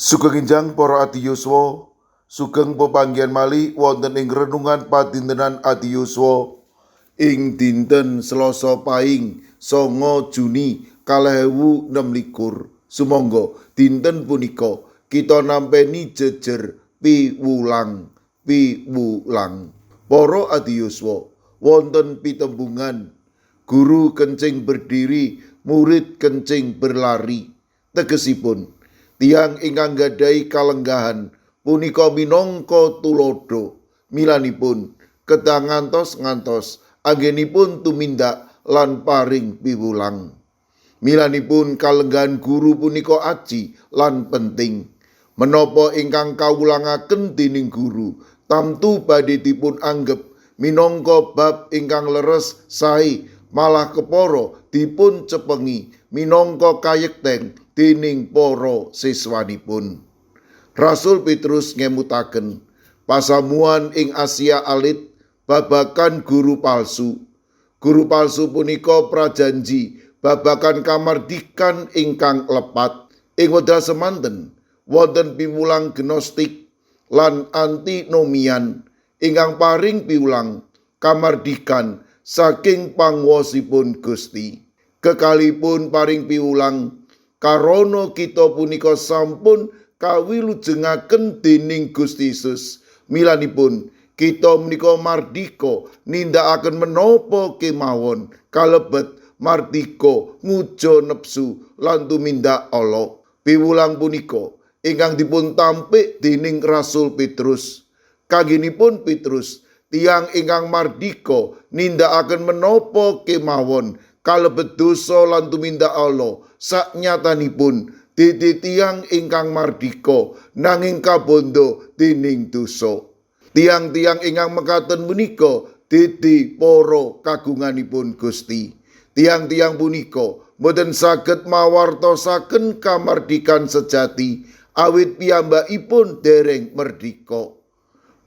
Sugeng enjang para adiyuswa, sugeng pepanggihan malih wonten ing renungan padintenan adiyuswa ing dinten Selasa Paing 9 Juni 2026. Sumangga dinten punika kita nampeni jejer piwulang piwulang. Para adiyuswa, wonten pitembungan guru kencing berdiri, murid kencing berlari. Tegesipun tiyang ingkang gadhahi kalenggahan punika minangka tuladha, milanipun kedah ngantos-ngantos anggenipun tumindak lan paring piwulang. Milanipun kalenggahan guru punika aji lan penting. Menapa ingkang kawulangaken dening guru tamtu badhe dipun anggep minangka bab ingkang leres sae, malah kepara dipun cepengi minangka kayekten dening para siswanipun. Rasul Petrus ngemutaken pasamuan ing Asia Alit babagan guru palsu. Guru palsu punika prajanji babagan kamardikan ingkang lepat. Ing wekdal semanten wonten piwulang gnostik lan antinomian ingkang paring piwulang kamardikan saking panguwasipun Gusti. Kekalipun paring piwulang karana kita punika sampun kawilujengaken dening Gusti Yesus. Milanipun kita menika mardika nindakaken menapa kemawon, kalebet mardika nguja nepsu lan tumindak ala. Piwulang punika ingkang dipun tampik dening Rasul Petrus. Kanggenipun Petrus, tiyang ingkang mardika nindakaken menapa kemawon kalebet dosa lan tumindak ala, saknyatanipun dadi tiyang ingkang mardika nanging kabondo dening dosa. Tiyang-tiyang ingkang mekaten punika dadi para kagunganipun Gusti. Tiyang-tiyang punika boten saged mawartosaken kamardikan sejati awit piyambakipun dereng merdika.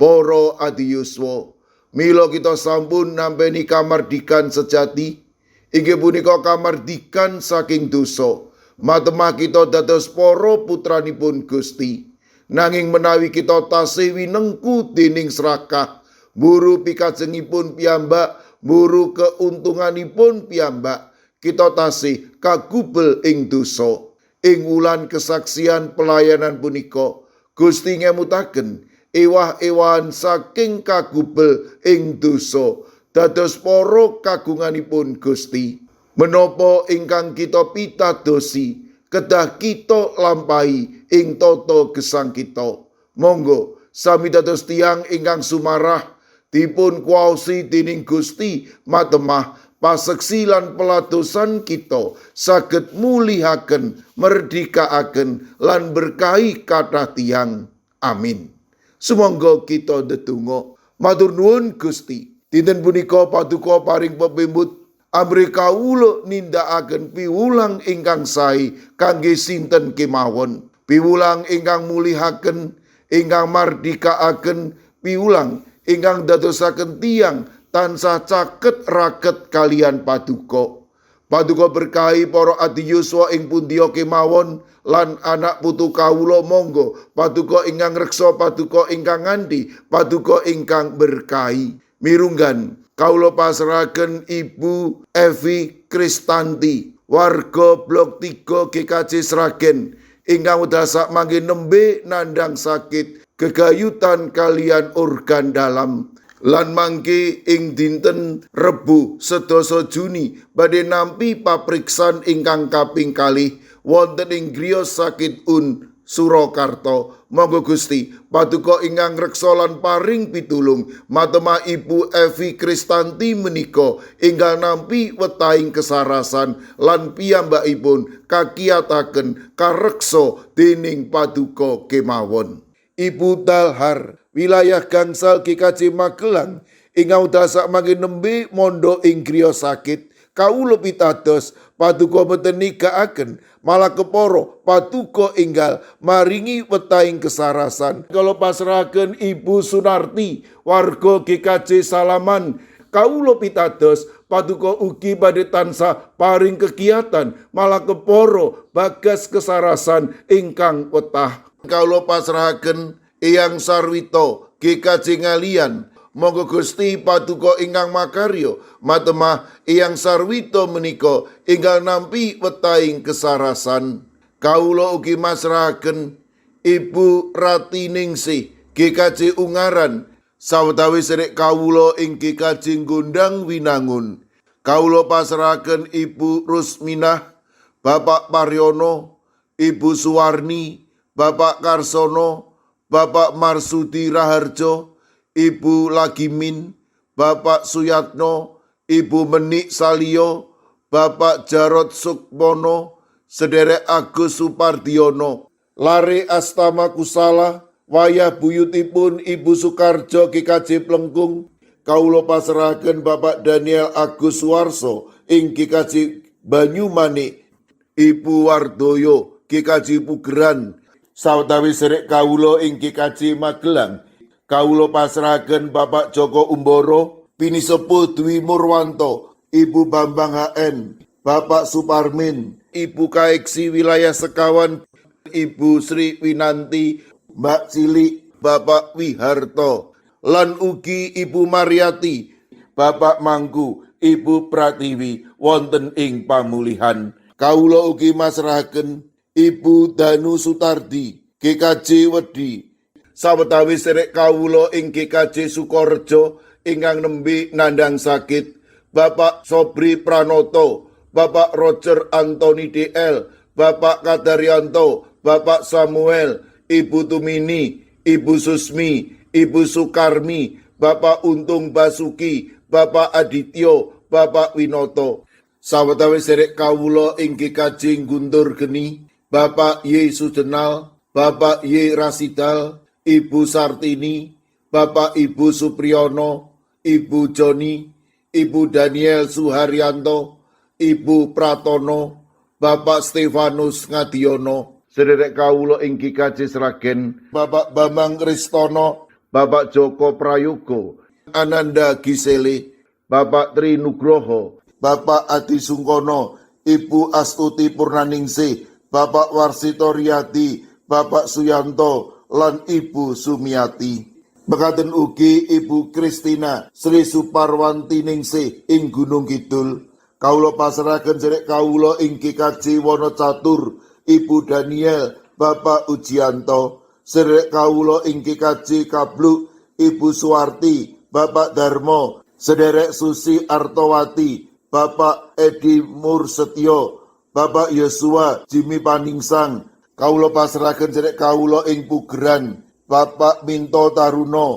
Para adiyuswa, mila kita sampun nampeni kamardikan sejati, inggih punika kamardikan saking dosa. Matemah kita dados para putranipun Gusti. Nanging menawi kita tasih winengku dening serakah, mburu pikajengipun piyambak, mburu keuntunganipun piyambak, kita tasih kagubel ing dosa. Ing wulan kesaksian pelayanan punika, Gusti ngemutaken ewah-ewahan saking kagubel ing dosa dados para kagunganipun Gusti. Menapa ingkang kita pitadosi kedah kita lampahi ing tata gesang kita. Monggo sami dados tiyang ingkang sumarah dipun kuwaosi dening Gusti, matemah paseksi lan peladosan kita saged mulihaken, merdikaaken lan berkahi kathah tiyang. Amin. Sumangga kita ndedonga. Matur nuwun Gusti. Dinten punika paduka paring pepimut amrih kawula nindakaken piwulang ingkang sae kangge sinten kemawon. Piwulang ingkang mulihaken, ingkang mardikaaken, piwulang ingkang dadosaken tiyang tansah caket raket kaliyan paduka. Paduka berkahi para adiyuswa ing pundiya kemawon lan anak putu kawula. Monggo paduka ingkang reksa, paduka ingkang ngandhi, paduka ingkang berkahi. Mirunggan kawula pasrahaken Ibu Evi Kristanti, warga Blok 3 GKJ Sragen, ingkang wekdal sakmangke nembe nandhang sakit gegayutan kaliyan organ dalam, lan mangke ing dinten Rebu 10 Juni badhe nampi papriksan ingkang kaping kalih wonten ing griya sakit Un Surakarta. Monggo Gusti paduka ingkang reksa lan paring pitulung matemah Ibu Evi Kristanti menika enggal nampi wetahing kesarasan lan piyambakipun kakiyataken kareksa dening paduka kemawon. Ibu Dalhar, wilayah Gangsal GKJ Magelang, ingkang wekdal sakmangke nembe mondok ing griya sakit, kawula pitados paduka boten nigakaken, malah kepara paduka enggal maringi wetahing kesarasan. Kula pasrahaken Ibu Sunarti, warga GKJ Salaman, kawula pitados paduka ugi badhe tansah paring kegiatan, malah kepara bagas kesarasan ingkang wetah. Kawula pasrahaken Eyang Sarwito GKJ Ngalian. Monggo Gusti Paduka ingkang makarya matemah Eyang Sarwito menika enggal nampi wetahing kesarasan. Kawula ugi masrahaken Ibu Ratiningsih GKJ Ungaran sawetawis serek kawula ing GKJ Gondang Winangun. Kawula pasrahaken Ibu Rusminah, Bapak Paryono, Ibu Suwarni, Bapak Karsono, Bapak Marsudi Raharjo, Ibu Lagimin, Bapak Suyatno, Ibu Menik Salio, Bapak Jarod Sukmono, Sederek Agus Supardiono, Lare Astama Kusala, wayah buyutipun Ibu Sukarjo GKJ Plengkung. Kawula pasrahaken Bapak Daniel Agus Suwarso ing GKJ Banyumanik, Ibu Wardoyo GKJ Pugeran, sawetawis serek kawula ing GKJ Magelang. Kawula pasrahaken Bapak Joko Umboro, Pinisepuh Dwi Murwanto, Ibu Bambang HN, Bapak Suparmin, Ibu Kaeksi Wilayah Sekawan, Ibu Sri Winanti, Mbak Cilik, Bapak Wiharto, lan ugi Ibu Mariati, Bapak Mangku, Ibu Pratiwi wonten ing pamulihan. Kawula ugi masrahaken Ibu Danu Sutardi, GKJ Wedi, sawetawis serek kawula ing GKJ Sukorejo ingkang nembe nandhang sakit, Bapak Sobri Pranoto, Bapak Roger Anthony DL, Bapak Kadaryanto, Bapak Samuel, Ibu Tumini, Ibu Susmi, Ibu Sukarmi, Bapak Untung Basuki, Bapak Adityo, Bapak Winoto. Sawetawis serek kawula ing GKJ Guntur Geni, Bapak Y Sujenal, Bapak Y Rasidal, Ibu Sartini, Bapak Ibu Supriyono, Ibu Joni, Ibu Daniel Suharyanto, Ibu Pratono, Bapak Stefanus Ngadiono, sederek kawula ing GKJ Sragen, Bapak Bambang Ristono, Bapak Joko Prayogo, Ananda Gisele, Bapak Tri Nugroho, Bapak Adi Sungkono, Ibu Astuti Purnaningsih, Bapak Warsito Riyadi, Bapak Suyanto, lan Ibu Sumiati. Mekaten ugi Ibu Kristina Sri Suparwanti Ningsih ing Gunung Kidul. Kawula pasrahaken serek kawula ing GKJ Wonocatur, Ibu Daniel, Bapak Ujianto, serek kawula ing GKJ Kabluk, Ibu Suwarti, Bapak Darmo, sederek Susi Artowati, Bapak Edi Mursetyo, Bapak Yosua Jimmy Paningsang. Kawula pasrahaken serek kawula ing Pugeran, Bapak Minto Taruno,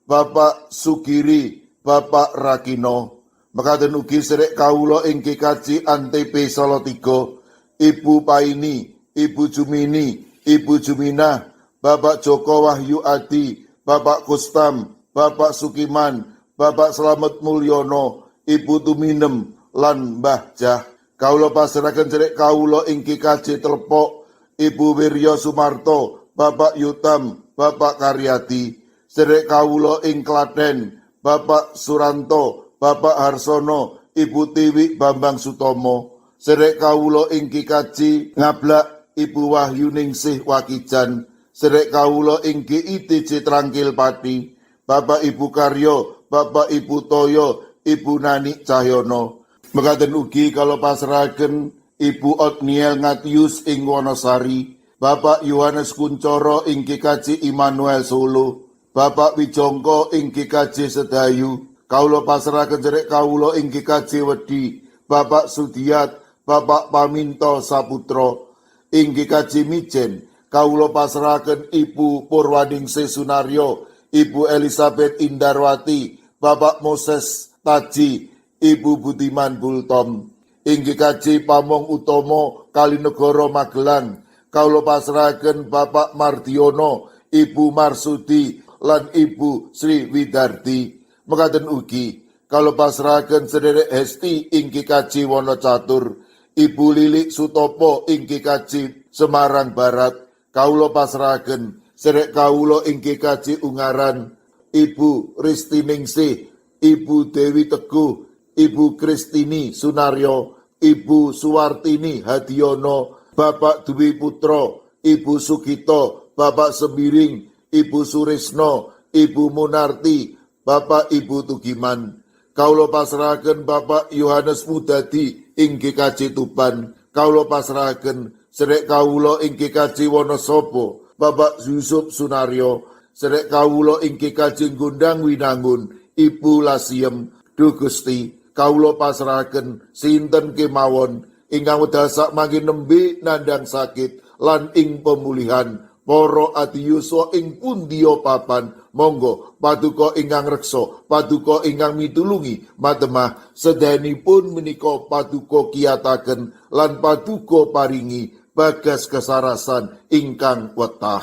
Bapak Sugiri, Bapak Rakino. Mekaten ugi serek kawula ing GKJ Antp Salatiga, Ibu Paini, Ibu Jumini, Ibu Juminah, Bapak Joko Wahyu Adi, Bapak Kustam, Bapak Sukiman, Bapak Slamet Mulyono, Ibu Tuminem, lan Mbah Jah. Kawula pasrahaken serek kawula ing GKJ Telepok, Ibu Wiryo Sumarto, Bapak Yutam, Bapak Karyadi. Serek kawula ing Klaten, Bapak Suranto, Bapak Harsono, Ibu Tiwi Bambang Sutomo. Serek kawula ing GKJ Ngablak, Ibu Wahyu Ningsih Wakijan. Serek kawula ing GITJ Trangkil Pati, Bapak Ibu Karyo, Bapak Ibu Toyo, Ibu Nani Cahyono. Mekaten ugi kawula pasrahaken Ibu Otniel Ngatius ing Wonosari, Bapak Yohanes Kuncoro ing GKJ Immanuel Solo, Bapak Wijongko ing GKJ Sedayu. Kawula pasrahaken serek kawula ing GKJ Wedi, Bapak Sudiat, Bapak Paminto Saputro. Ing GKJ Mijen, kawula pasrahaken Ibu Purwaningsih Sunaryo, Ibu Elizabeth Indarwati, Bapak Moses Taji, Ibu Budiman Bultom. Ing GKJ Pamong Utomo Kalinegoro Magelang, kawula pasrahaken Bapak Mardiono, Ibu Marsudi, lan Ibu Sri Widardi. Mekaten ugi kawula pasrahaken sederek Hesti ing GKJ Wonocatur, Ibu Lilik Sutopo ing GKJ Semarang Barat. Kawula pasrahaken sederek kawula ing GKJ Ungaran, Ibu Ristiningsih, Ibu Dewi Teguh, Ibu Kristini Sunaryo, Ibu Suwartini Hadiono, Bapak Dwi Putro, Ibu Sugito, Bapak Sembiring, Ibu Surisno, Ibu Munarti, Bapak Ibu Tugiman. Kawula pasrahaken Bapak Yohanes Mudadi ing GKJ Tuban. Kawula pasrahaken sedherek kawula ing GKJ Wonosobo, Bapak Yusuf Sunaryo, sedherek kawula ing GKJ Gondang Winangun, Ibu Lasiem. Duh Gusti, kawula pasrahaken sinten kemawon ingkang wekdal sakmangke nembe nandhang sakit lan ing pemulihan, para adi yuswa ing pundiya papan, monggo paduka ingkang reksa, paduka ingkang mitulungi, matemah sedayanipun menika paduka kiyataken lan paduka paringi bagas kesarasan ingkang wetah.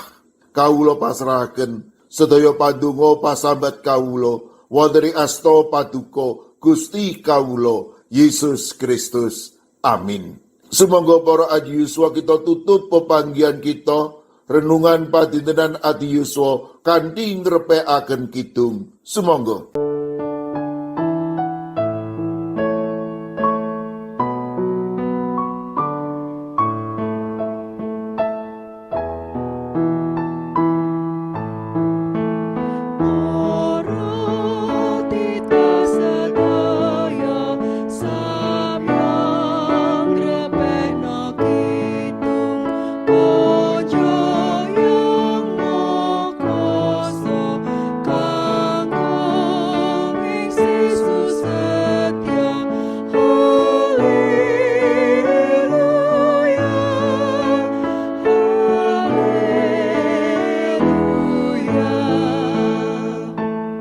Kawula pasrahaken sedaya pandonga pasambat kawula wonten ing asta paduka Gusti kawula Yesus Kristus. Amin. Sumangga para adi yuswa, kita tutup pepanggihan kita, renungan padintenan adi yuswa, kanthi ngrepekaken kidung. Sumangga.